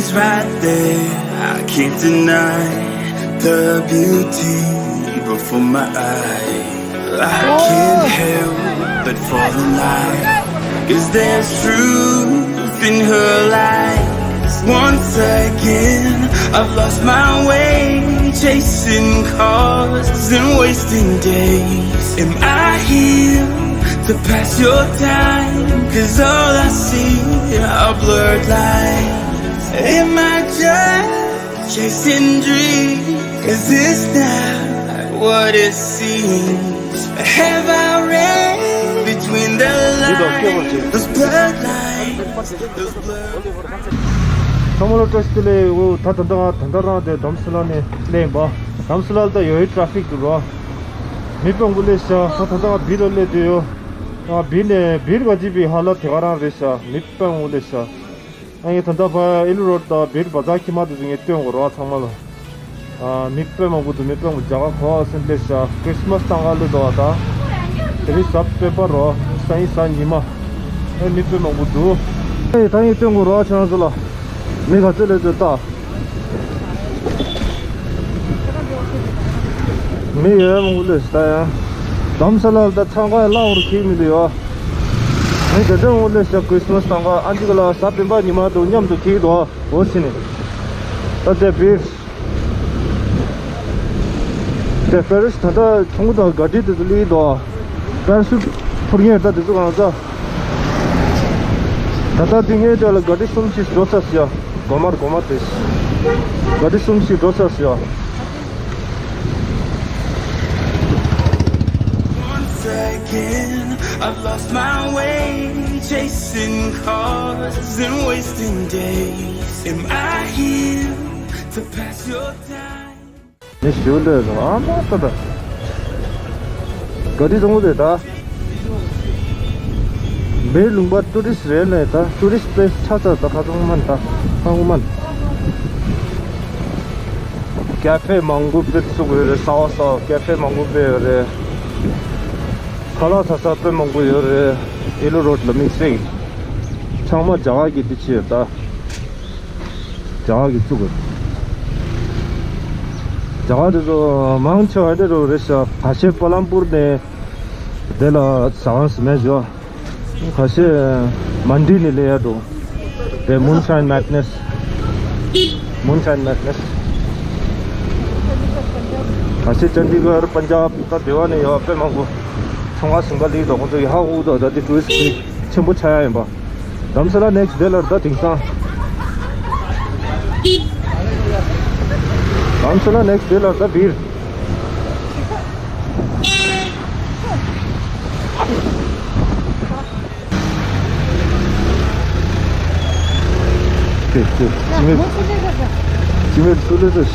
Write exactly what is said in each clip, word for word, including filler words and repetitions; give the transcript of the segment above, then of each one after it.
It's right there, I can't deny the beauty before my eyes. I can't help but fall in line, 'cause there's truth in her lies. Once again, I've lost my way, chasing cars and wasting days. Am I here to pass your time? 'Cause all I see are blurred lines. Am I just chasing dreams? Is this not what it seems? Have I read between the lines? Those blurred lines, those blurred ཚང་མ་ལ་བཀྲ་ཤིས་བདེ་ལེགས། འོ་ད་ད་ད་ད་ད་རང་དེ་དྷ་རམ་ས་ལ་ནས་སླེབས་པ། དྷ་རམ་ས་ལ་ད་ཡོད་ཡོད་ཊ་ཕིག་འདུག་རོ། མི་སྤྲང་པོ་སླེབས་ཤག་ད་ད་ད་བིར་ལ་སླེབས་དུས་ཡོད། ཨ་བིར་ནས་བིར་ག་ཅི་བི་ཧ་ལ་དེ་ག་རང་རེད་ཤག་མི་སྤྲང་པོ་སླེབས་ཤག་ཨ་ཡེ་ད་ལྟ་ཕ་ཨི་ལུ་རོ་ཌི་དང་བིར་བ་ཛར་ཁྱི་མ་དེ་ཚོ་ངས་སྟོན་དགོས་རོགས་ཚང་མ་ལ། ཨ་མི་དཔེ་མང་པོ་འདུག་མི་དཔེ་མང་པོ་རྒྱ་གར་གོ་བ་སེམས་ལས་བྱ་ཁྲིས་མས་ཏང་ག་ལོ་དོ་བ་ད། དེ་རིང་གཟའ་སྤེན་པ་རོ་སང་ཉིན་གཟའ་ཉི་མ། ཨེ་མི་དཔེ་མང་པོ་འདུག་ཨེ་ད་ངས་སྟོན་དགོས་རོགས་ཁྱེད་རང་ཚོ་ལ། མི་ག་ཚོད་སླེབས་ཚོད་ལྟ། མི་ཡོད་མང་པོ་སླེབས་ཤག་ད་ཡང་། དྷ་རམ་ས་ལ་ལ་ད་འཚང་ཁ་ཡང་ལངས་པར་ཁེགས་མི་འདུག་ཡོ། མི་དེ་འདྲ་མང་པོ་སླེབས་ཤག་ཁྲིས་མས་ཏང་ག་ཨ་འདི་ག་ལ་གཟའ་སྤེན་པ་ཉི་མ་དང་མཉམ་དུ་ཁེགས་འདུག་འོ་ཕྱི་ནས། ད་དེ་བིར། དེ་པེ་ར་ཤུ་ཊི་ད་ལྟ་ཆུང་ངུ་དང་ག་ཌི་དེ་ཚོ་སླེབས་འདུག་པེ་ར་ཤུ་ཊི་འཕུར་མཁན་ད་དེ་ཚོ་གང་ས། ད་ལྟ་དེ་ངའི་དེ་ལ་ག་ཌི་གསུམ་ཞིག་འགྲོ་ས་ཟེར་ཡ། གོ་མར་གོ་མར་དེ། ག་ཌི་གསུམ་ཞིག་འགྲོ་ས་ཟེར་ཡ། Once again, I've lost my way, chasing cars and wasting days. Am I here to pass your time? མི་ཞུ་ལོས་རོ་ཨ་མ་ཏ་ཏ། ག་དུས་སོང་གི་རེད་ད། བིར་ལུང་པ་ཊུ་རི་སི་ཊི་རེད་ལས་ད། ཊུ་རི་སི་ཊི་པི་ལེ་སི་ཆགས་ཚར་ད་ཁ་ཚང་མ་ད་ཁ་ཚང་མ། ཀ་ཕེ་མང་པོ་དཔེ་བཙུགས་ཡོད་རེད། གསར་པ་གསར་པ་ཀ་ཕེ་མང་པོ་དཔེ་ཡོད་རེད། ཁ་ལག་ཟ་ས་དཔེ་མང་པོ་ཡོད་རེད། ཨི་ལུ་རོ་ཌི་ལ་དམིགས་བསལ་གྱི། ཚང་མ་རྒྱ་གར་གྱི་འདི་བྱས་ཡོད་ད། རྒྱ་གར་གྱི་བཙུགས་ཡོད། རྒྱ་གར་དེ་ཚོ་མང་ཆེ་བ་དེ་རུ་རེད་ཤག་ཁ་ཤས་པ་ལམ་པུར་ནས་དེ་ལ་ཟ་ཁང་ཟིན་མེད་ཞོ། ཁ་ཤས་མན་ཌི་ནས་ལས་ཡ་འགྲོ། དེ་Moonshine Madness། Moonshine Madness། ཁ་ཤས་ཅན་ཌི་གར་པན་ཇབ་ད་དེ་བ་ནས་ཡོད་དཔེ་མང་པོ། ཚོང་ཁང་ཟིན་པ་ལིག་དང་ཁོང་ཚོ་ཡ་ཧ་འུ་དང་ད་དེ་ཊུ་རི་སི་ཊི་ཆེན་པོ་ཆགས་ཡ་ཡིན་པ། དྷ་རམ་ས་ལ་ནེག་སི་ཊི་ཌེ་ལ་ད་དེང་སང་། དྷ་རམ་ས་ལ་ནེག་སི་ཊི་ཌེ་ལ་ད་བིར། ཁྱི་མེད། ཁྱི་མེད་སུ་ལས་ཟེར།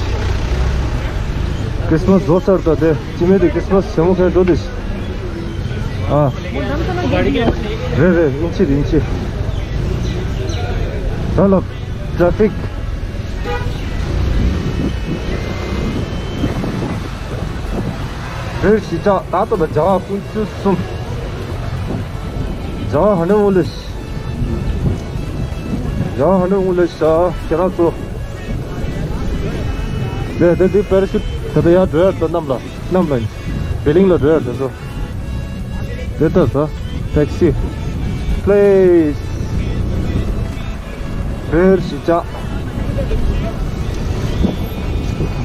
ཁྲིས་མས་རྫོགས་ཚར་ད་དེ། ཁྱི་མེད་དེ་ཁྲིས་མས་ཟེར་མོ་ཁའི་འགྲོ་དེ། ཨ། རེད་རེད། ཨིན་ཅི་རེད། ཨིན་ཅི། ད་ལ་ཊ་ཕིག་བིར་གཞིས་ཆགས་ད་ལྟ་ལ་རྒྱ་གར་ཀུན་སྤྱོད་གསུམ། རྒྱ་གར་ཧ་ནེ་འོང་ལེ་ཤ། རྒྱ་གར་ཧ་ནེ་འོང་ལེ་ཤ་ཁྱེད་རང་ཚོ། དེ་དེ་དེ་པེ་ར་ཤུ་ཊི་ད་ལྟ་ཡར་འགྲོ་ཡ་ད་གནམ་ལ་གནམ་ལ་བི་ལིང་ལ་འགྲོ་ཡ་དེ་ཚོ། དེ་ལྟ་ས་ཊེག་སི་པི་ལེ་སི། བིར་གཞིས་ཆགས།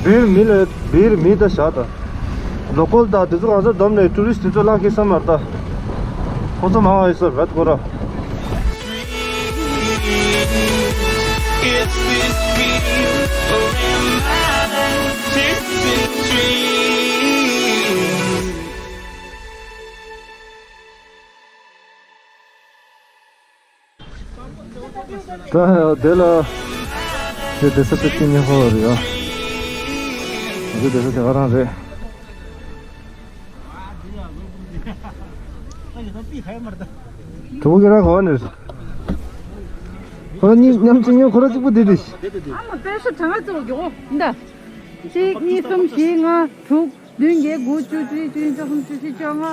བིར་མི་ལ་བིར་མི་ད་བཞག་ད། ལོ་ཀལ་ད་དེ་ཚོ་གང་ས་བསྡོམས་ནས་ཊུ་རི་སི་ཊི་དེ་ཚོ་ལག་གི་ས་མར་ད། ཁོང་ཚོ་མང་བ་ཡོད་ས་རེད་ཁོ་ར། Is this real or am I chasing dreams? ད་དེ་ལ་དེ་དེ་ས་ཚིགས་ཀྱི་ཉེ་ཧོ་རེད་ཡ། དེ་དེ་ས་དེ་ག་རང་རེད། གྲོགས་ཀྱི་རང་ག་བ་ནས། ཁོ་ར་གཉིས་མཉམ་གཅིག་ཉོ་ཁོ་ར་གཅིག་པུ་དེ་དེ། ཨ་མ་པེ་ཤ་གྲངས་ཀ་བཙུགས་མགྱོགས་འདའ། གཅིག་གཉིས་གསུམ་བཞི་ལྔ་དྲུག་བདུན་བརྒྱད་དགུ་བཅུ་བཅུ་གཅིག་བཅུ་གཉིས་བཅུ་གསུམ་བཅུ་བཞི་བཅུ་ལྔ་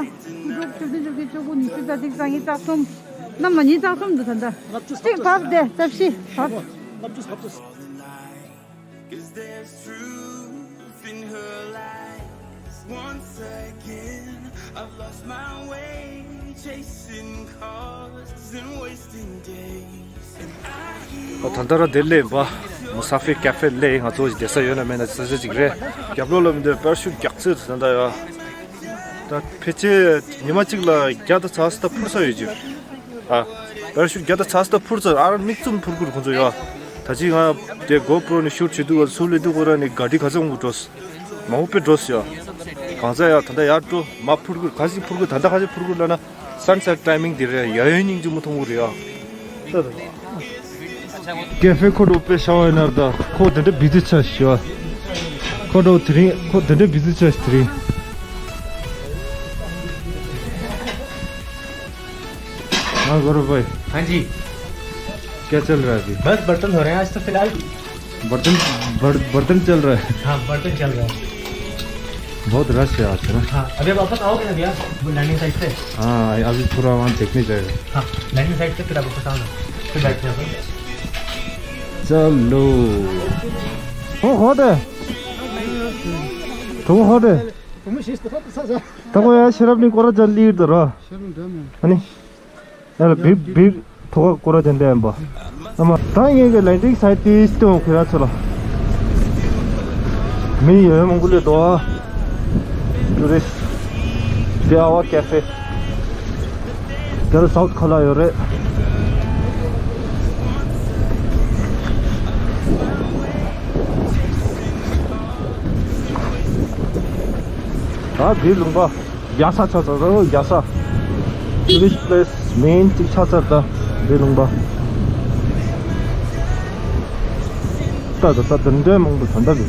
བཅུ་དྲུག་བཅུ་བདུན་བཅུ་བརྒྱད་བཅུ་དགུ་ཉི་ཤུ་རྩ་གཅིག་རྩ་གཉིས་རྩ་གསུམ། གནམ་ལ་ཉིས་རྩ་གསུམ་འདུག་ད་ལྟ། གཅིག་བབས་བསྡད་རྩ་བཞི་བབས། There's truth in her lies. Once again, I've lost my way, chasing cars and wasting days. And I hear ད་ལྟ་ར་དེ་ལས་པ་མུ་ས་ཧྥེ་ཀ་ཧྥེ་ལས་ང་ཚོ་བསྡད་ས་ཡོད་ན་མེད་ན་ས་ཆ་ཅིག་རེད། རྒྱབ་ལོགས་ལ་མི་འདུག་པར་ཤུ་རྒྱག་ཚུལ་ད་ལྟ་ཡོད། ད་ཕལ་ཆེར་ཉི་མ་གཅིག་ལ་བརྒྱ་དང་ཚ་ས་ད་འཕུར་ས་ཡོད་ཅིག་ཨ། པར་ཤུ་རྒྱ་ད་ཚ་ས་ད་འཕུར་ཚར། ཨ་ར་མིག་བཙུམ་འཕུར་དགོས་ཁོང་ཚོ་ཡོད། ད་ཅི་ང་དེ་གོ་པྲོ་ནས་ཤུ་ཊི་བྱེད་དུས་ག་ཚུར་ལེན་དུས་ཁོ་ར་ནས་ག་ཌི་ག་ཚོད་འོང་གི་འགྲོ། མང་པོ་དཔེ་འགྲོ་ཡོད། གང་ཚ་ཡ་ད་ལྟ་ཡར་འགྲོ་མ་འཕུར་དགོས། ག་ཞིག་འཕུར་དགོས། ད་ལྟ་ག་ཞིག་འཕུར་དགོས་ལབ་ན་སན་སེ་ཊི་ཊའི་མིང་དེ་རེད། ཡ་ཡོད་སྙིང་རྗེ་མོ་མཐོང་གི་རེད་ཡ། ད་ད། ཀེ་ཧྥེ་ཁོ་འགྲོ་དཔེ་ཤ་བ་ཡིན་ན་ད་ཁོ་དེ་འདྲ་བི་ཛི་ཆགས་ཤག་ཁོ་འགྲོ་དེ་རིང་ཁོ་དེ་འདྲ་བི་ཛི་ཆགས་ཤག་དེ་རིང་། हाँ गौरव भाई। हाँ जी। क्या चल रहा है अभी? बस बर्तन धो रहे हैं आज तो फिलहाल। बर्तन बर, बर्तन चल रहा है। हाँ बर्तन चल रहा है। बहुत रश है आज ना। हाँ अभी वापस आओगे ना भैया, वो लैंडिंग साइट पे। हाँ अभी थोड़ा वहाँ देखने जाएगा। हाँ लैंडिंग साइट पे फिर आप वापस आओ ना, फिर बैठ जाओ। चलो। 어, 거대. 저거 거대. ད་ཁོ་ཡ་ཤེས་རབ་ནི་སྐོར་ར་ཅན་ལིར་དུ་ར། ཤེས་རབ་འདྲ་མེད། ཨ་ནི། ཡ་ལ་བིབ་བིབ་ཐོག་སྐོར་ར་ཅན་ལེན་པ། ཨ་མ་ད་ངེད་ཀྱི་ལན་ཏིག་སའི་ཏིས་ཏོང་ཁོ་ཡ་ཚོ་ལ། མི་ཡོད་མང་པོ་ལས་དོ། ཊུ་རི་སི་ཊི། དེ་ཨ་བ་ཀེ་ཧྥེ། དེར་སའུ་ཐི་ཁ་ལ་ཡོད་རེད། ད་འདི་ལུང་པ་རྒྱ་ས་ཆགས་ཚར་རོ། རྒྱ་ས་ཊུ་རི་སི་ཊི་པི་ལེ་སི་མེན་གཅིག་ཆགས་ཚར། ད་འདི་ལུང་པ་ད་ད་ད་དེ་འདྲའི་མང་པོ་ད་ད་འདི།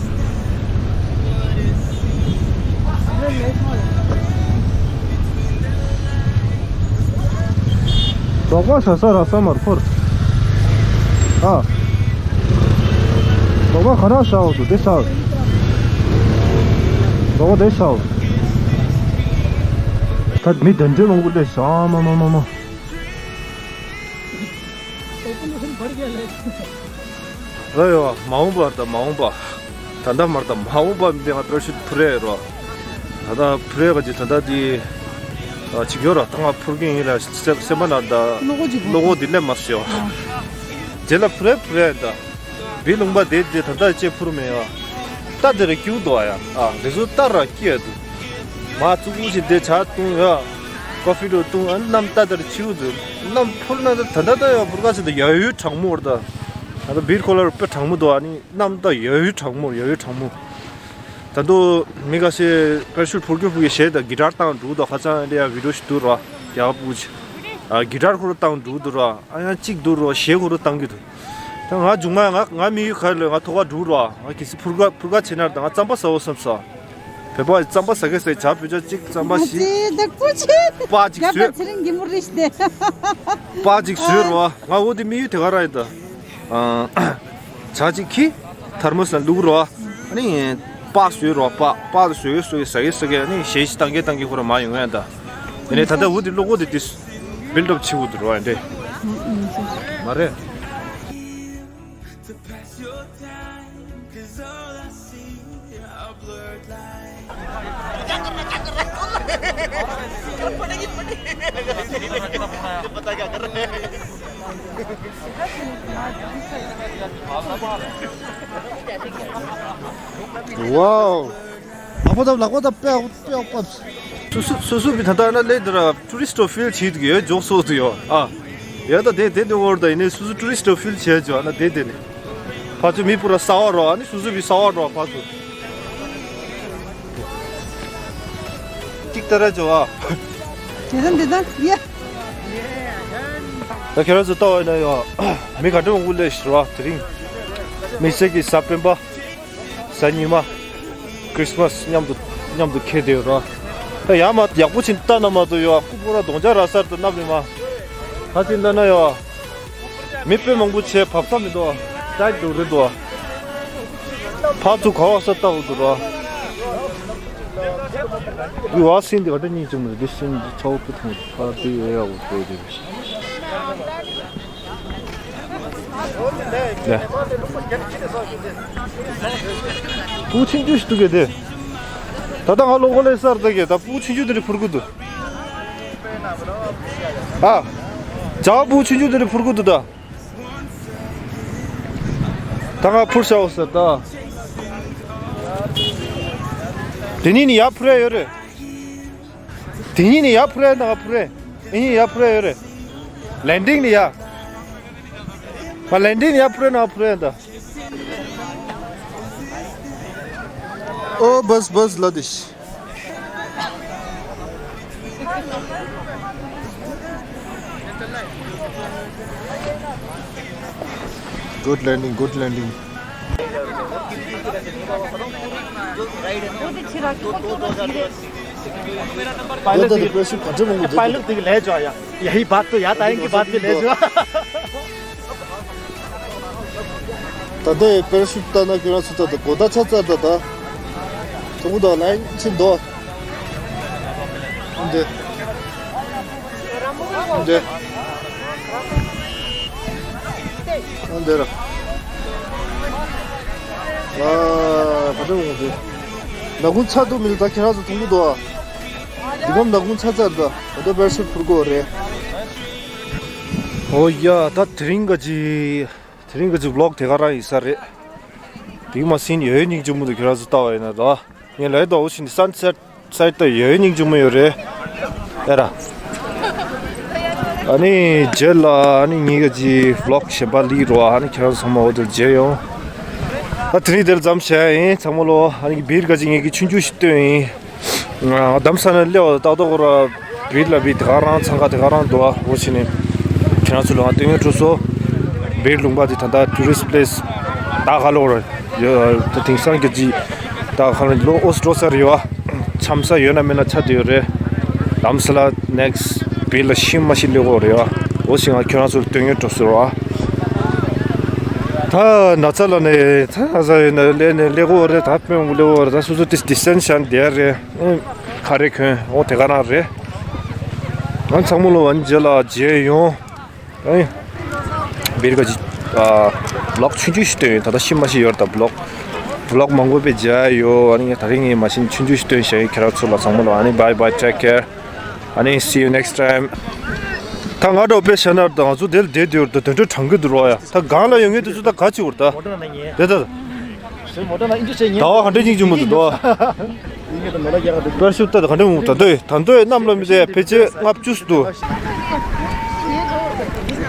རྡོག་པ་ཟ་ས་རག་ས་མར་འཁོར། ཨ། རྡོག་པ་ག་ར་ཟ་འོ་དུ་དེ་ཟ། རྡོག་པ་དེ་ཟ་འོ། ད་མི་དེ་འདྲའི་མང་པོ་སླེབས་ཤག་མ་མ་མ་མ། རེད་ཡོད། མ་འོངས་པ་དང་མ་འོངས་པ། ད་ལྟ་མར་དང་མ་འོངས་པ་འདི་ང་པེ་ར་ཤུ་ཊི་འཕུར་ཡས་རོ། ད་ལྟ་འཕུར་ཡས་ག་ཅིག་ད་ལྟ་འདི་ཅིག་ཡོད་ར། ད་ང་འཕུར་གྱིན་ཡིན་ལ་སེམས་པ་ན་ད་བློ་ཁོག་ཅིག་བློ་ཁོག་འདི་སླེབས་མ་སོང་ཡོད། རྗེས་ལ་འཕུར་ཡས་འཕུར་ཡས་ད། བི་ལུང་པ་དེ་དེ་ད་ལྟ་ཅེ་འཕུར་མེད་ཡོད། རྟ་དེ་ར་སྐྱིད་འདུག་ཨ་ཡ། ཨ་དེ་ཚོ་རྟ་ར་སྐྱིད་འདུག་མ་ཙུ་གུ་ཞིག་དེ་ཇ་བཏུང་ཡོད། ཀོ་ཧྥི་འགྲོ་བཏུང་ཨ། གནམ་རྟ་དེ་ར་ཆིའུ་འདུག་གནམ་འཕུར་ན་ད་ད་ད་ཡོད་འཕུར་ག་ཚོད་ད་ཡ་ཡུལ་གྲང་མོ་ར་ད། ད་ལྟ་བིར་ཁོ་ལ་ར་དཔེ་གྲང་མོ་འདུག་ཨ་ནི། གནམ་ད་ཡ་ཡུལ་གྲང་མོ་ཡ་ཡུལ་གྲང་མོ། ད་དུང་མི་ཁ་ཤས་པེ་ར་ཤུ་ཊི་འཕུར་རྒྱུ་འཕུར་གྱི་གཞས་དང་གི་ཊར་བཏང་འགྲོ་འདུག་ཁ་སང་འདི་ཡ་བི་ཌི་ཡོ་ཞིག་འདུག་ར། རྒྱ་བུ་ཅིག་ཨ་གི་ཊར་ཁོ་ར་བཏང་འགྲོ་འདུག་ར། ཨ་ཡང་གཅིག་འདུག་ར་གཞས་ཁོ་ར་བཏང་གི་འདུག་ད་ང་མཇུག་མ་ང་ང་མི་ཡུལ་ག་ལ་ང་ཐོག་ཁ་འགྲོ་ར། ང་གལ་སྲིད་འཕུར་ག་འཕུར་ག་བྱེད་ན་ད་ང་རྩམ་པ་ཟ་འོ་བསམ་ས། བོད་པ་རྩམ་པ་ཟ་གི་ཟེར་ཇ་བོད་ཇ་གཅིག་རྩམ་པ་བཞི། ཅི་དེ་ཀུ་ཅི། པ་གཅིག་རྒྱ་བཟོས། ད་ཚེ་རིང་གི་མུ་རིས་ཏེ། པ་གཅིག་བཟོས་ར། ང་འོ་དེ་མི་ཡུལ་དེ་ག་ར་ཡིན་ད། ཨ། ཇ་གཅིག་ཁྱི། ཐར་མོ་ས་ལ་བླུག་རོགས། ཨ་ནི་པགས་བཟོས་རོགས། པགས་པགས་བཟོས་བཟོས་ཟ་གི་ཟ་གི་ཨ་ནི་གཞས་ཤིག་བཏང་གི་བཏང་གི་ཁོ་ར་མ་ཡོང་ཡ་ད། ཨ་ནི་ད་ལྟ་འུ་དེ་བློ་ཁོག་དེ་དེ་བིལ་ཌི་ཨབ་བྱེད་དགོས་འདུག་རོགས་ཨ་འདྲེ། མ་རེད། Wow. ལག་པ་བརྡབ། ལག་པ་བརྡབ། པེ་ཨོ་པེ་ཨོ་པ། སུ་སུ་སུ་སུ་བི་ད་ལྟ་ན་ལེ་དེ་ར་ཊུ་རི་སི་ཊི་ཕིལ་བྱེད་དུ་ཡོད། འཇོག་སོགས་དུ་ཡོད་ཨ། ཡ་ད་དེ་དེ་དེ་འོར་ད་ཡིན་ནི་སུ་སུ་ཊུ་རི་སི་ཊི་ཕིལ་བྱེད་འཇོག་ན་དེ་དེ་ནི། ཕ་ཚུ་མི་པུ་ར་ས་བ་རོ་ཨ་ནི་སུ་སུ་བི་ས་བ་རོ་ཕ་ཚུ། ཅིག་ཏ་ར་འཇོག་ཨ། དེ་དང་དེ་དང་ཡ། ད་ཁྱེད་རང་ཚོ་ལྟ་བ་ཡིན་ན་ཡང་མི་ག་འདྲ་མང་པོ་སླེབས་ཤག་ར། དེ་རིང་དམིགས་བསལ་གྱི་གཟའ་སྤེན་པ། གཟའ་ཉི་མ། ཁྲི་སི་མ་སི་མཉམ་དུ་མཉམ་དུ་འཁེལ་བསྡད་ཡོད་ར། ད་ཡར་མར་ཡག་པོ་ཕྱིན་ལྟ་ན་མ་གཏོགས་ཡོད་ཨ། སྐུ་པོ་ར་གདོང་ཆ་ར་གསར་དུ་མནབས་རེད་མ། ད་ཕྱིན་ལྟ་ན་ཡོད་ཨ། མི་དཔེ་མང་པོ་བྱས་བབས་ས་མི་འདུག་ཨ། ཊའིཊ་འདུག་རེད་འདུག་ཨ། ཕར་ཚུར་ག་བ་ས་ལྟ་འོ་འདུག་ར། འདི་བ་སིན་འདི་ག་འདྲ་སྙིང་རྗེ་མོ་རེད། འདི་སིན་འདི་ཚ་བོ་སྤུ་ཐུང་ཕར་འདི་ཡོད་ཡག་པོ་བཟོས་རེད། ལེ། སྤུ་གུ་ཆུང་ཆུང་ཞིག་འདུག་གས་དེ། ད་ལྟ་ང་ལོག་གོ་ལེ་སར་ད་གས་ད་སྤུ་གུ་ཆུང་ཆུང་དེ་རེ་འཕུར་གི་འདུག་ཨ། ཇག་སྤུ་གུ་ཆུང་ཆུང་དེ་རེ་འཕུར་གི་འདུག་ད། ད་ང་འཕུར་བྱའོ་ཟེར་ད། དེ་གཉིས་ནི་ཡར་འཕུར་ཡ་ཡོད་རེད། དེ་གཉིས་ནི་ཡར་འཕུར་ཡ་ན་ང་འཕུར་ཡ། དེ་གཉིས་ཡར་འཕུར་ཡ་ཡོད་རེད། ལེན་ཌིང་ནི་ཡ། ང་ལེན་ཌིང་ནི་ཡར་འཕུར་ཡ་ན་ང་འཕུར་ཡ་ད། ཨོ་བས་བས་ལ་དིཤ། Good landing, good landing. Pilot pilot देखि ले जाओ यार। यही बात तो याद आएंगे बाद में ले जाओ। ད་ལྟ་པེ་ར་ཤུཊ་བཏང་ན་ཁྱོད་རང་ཚོ་ད་ལྟ་གོ་ད་ཆ་ཚར་ད་ད། ཐུང་ངུ་ད་ལན་ཕྱིན་དོ། འདི། འདི། འདི་ར། ཨ་ག་འདྲ་འོང་འདི། ནག་ཁུང་ཚ་འདུག་མི་འདུག་ད་ཁྱེད་རང་ཚོ་ཐུང་ངུ་འདུག་ཨ། འདི་གམ་ནག་ཁུང་ཚ་ཚར་ད། ད་ལྟ་པེ་ར་ཤུཊ་འཕུར་དགོས་རེད། ཨོ་ཡ་ད་དེ་རིང་ག་ཅི། དེ་རིང་གི་ཅིག་ཝི་ལོག་དེ་ག་རང་ཡིན་ས་རེད། དེ་མ་ཟིན་ཡོད་སྙིང་རྗེ་མོ་འདུག་ཁྱེད་རང་ཚོ་ལྟ་བ་ཡིན་ན་ད། ངས་ལབ་ཡོད་ད། འོ་ཕྱིན་སན་སེཊ་སའིཌ་ད་ཡོད་སྙིང་རྗེ་མོ་ཡོད་རེད། ཨེ་ར། ཨ་ནི་རྗེས་ལ་ཨ་ནི་ངེད་ཀྱི་ཅིག་ཝི་ལོག་གཞན་པ་ལི་རོ། ཨ་ནི་ཁྱེད་རང་ཚོ་ཚང་མ་འོ་དེར་མཇལ་ཡོང་། ད་དེ་རིང་དེར་མཚམས་བཞག་ཡིན་ཚང་མ་ལོ། ཨ་ནི་བིར་ག་ཅིག་ངེད་ཀྱི་ཆུང་ཆུང་ཞིག་བཏོན་ཡིན། ང་རྡ་རམ་ས་ལ་སླེབས་པ་ཏག་ཏག་གོ་ར། བིར་ལ་བི་དེ་ག་རང་འཚང་ཁ་དེ་ག་རང་འདུག་ཨ། འོ་ཕྱིན་ནས་ཁྱེད་རང་ཚོ་ལ་ང་སྟོན་ཡོད་འགྲོ་སོ། བིར་ལུང་པ་དེ་ད་ལྟ་ཊུ་རི་སི་ཊི་པི་ལེ་སི་ད་ག་ལོག་ར་ཡོད། ད་དེང་སང་གི་ཅིག་ད་ག་ལོག་འོ་འགྲོ་ས་རེད་ཡོད་ཨ། འཆམ་ས་ཡོད་ན་མེད་ན་ཆ་དེ་ཡོད་རེད། རྡ་རམ་ས་ལ་ནེག་སི་ཊི་བིར་ལ་ཤི་མ་ཤི་སླེབས་གོ་རེད་ཡོད་ཨ། འོ་ཕྱིན་ང་ཁྱེད་རང་ཚོ་ལ་སྟོན་ཡོད་འགྲོ་སོ་ར། ད་ན་ཚ་ལ་ནས་ད་ན་ཚ་ཡོད་ན་སླེབས་ནས་སླེབས་གོ་རེད། ད་དཔོན་པོ་སླེབས་གོ་རེད། ད་སོ་སོ་ཏིས་ཌི་སི་ཊན་སི་བྱས་ནས་བསྡད་རེད། ཨེ། ཁ་རེ་གོན་འོ་དེ་ག་རང་རེད། ཨ་ཚང་མ་ལོ་ཨ་ནི་རྗེས་ལ་མཇལ་ཡོང་། ཨེ། བིར་ག་ཅིག་ཨ། ཝི་ལོག་ཆུང་ཆུང་ཞིག་སྟོན་ཡོད། ད་ལྟ་ཤི་མ་ཤི་ཡོད་རེད། ད་ཝི་ལོག་ཝི་ལོག་མང་པོ་དཔེ་མཇལ་ཡོད། ཨ་ནི་ད་རིང་ངས་མ་ཤི་ཆུང་ཆུང་ཞིག་སྟོན་བཞག་ཡིན། ཁྱེད་རང་ཚོ་ལ་ཚང་མ་ལོ་ཨ་ནི་bye bye, take care. ཨ་ནི་see you next time. ད་ང་འདྲ་བོ་དཔེ་བཤད་ན་ད་ང་ཚོ་དེ་ལ་བསྡད་དུས་ད་དོན་འགྲོ་གྲང་གི་འདུག་རོགས་ཡ། ད་སྒང་ལ་ཡོད་མཁན་དེ་ཚོ་ད་ག་ཅིག་བར་ད། དེ་ད། ཟླ་བ་ག་འདྲ་སྙིང་རྗེ་མོ་འདུག་ད། པར་ཤུ་ད་ག་འདྲ་མོ་ད་འདོད་ད་འདོད་གནམ་ལ་མི་བསྡད་ཕལ་ཆེར་ལྔ་བཅུ་ཙམ་འདུག་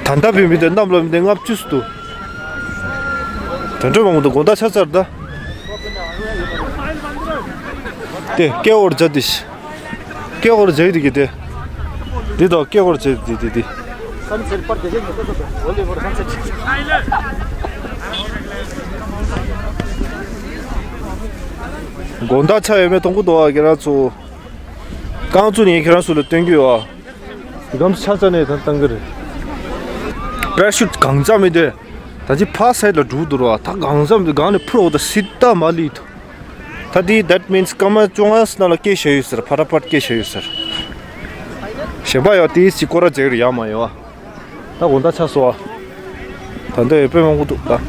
ད་ལྟ་བུད་མི་དེ་གནམ་ལ་མི་བསྡད་ལྔ་བཅུ་ཙམ་འདུག་དོན་འགྲོ་མང་པོ་འདུག་དགོང་དག་ཆ་ཚར་ད། དེ་སྐད་འོར་བྱ་དེ་ཤི། སྐད་འོར་བྱ་ཡི་དེ་གི་དེ། དེ་དང་སྐད་འོར་བྱ་དེ་དེ་དེ། དགོང་དག་ཆ་ཡོད་མེད་མཐོང་གི་འདུག་ཨ། ཁྱེད་རང་ཚོ། རྐང་བཙུགས་ནས་ཁྱེད་རང་ཚོ་ལ་སྟོན་གྱི་ཡོད་ཨ། དེ་གམ་ཆ་ཚ་ནས་ད་བཏང་གི་རེད། པེ་ར་ཤུཊ་གང་ཙམ་མི་འདུག་ད་ཅི་ཕར་སའིཌ་ལ་འགྲོ་འདུག་ར། ད་གང་ཙམ་འདུག་སྒང་ནས་འཕུར་འོ་ད་སི་ཏ་མ་ལི་ཐུ། ད་དེ་that means སྐར་མ་བཅོ་ལྔ་ནང་ལ་སྐྱེལ་བཞག་ཡོད་ཟེར། ཕ་ཏ་ཕ་ཏ་སྐྱེལ་བཞག་ཡོད་ཟེར། གཞན་པ་ཡང་དེའི་ཅིག་སྐོར་ར་མཇལ་གི་རེད་ཡ་མ་ཡོད་ཨ། ད་དགོང་དག་ཆ་སོ་ཨ། ད་འདི་ཡོད་དཔེ་མང་པོ་འདུག་ད།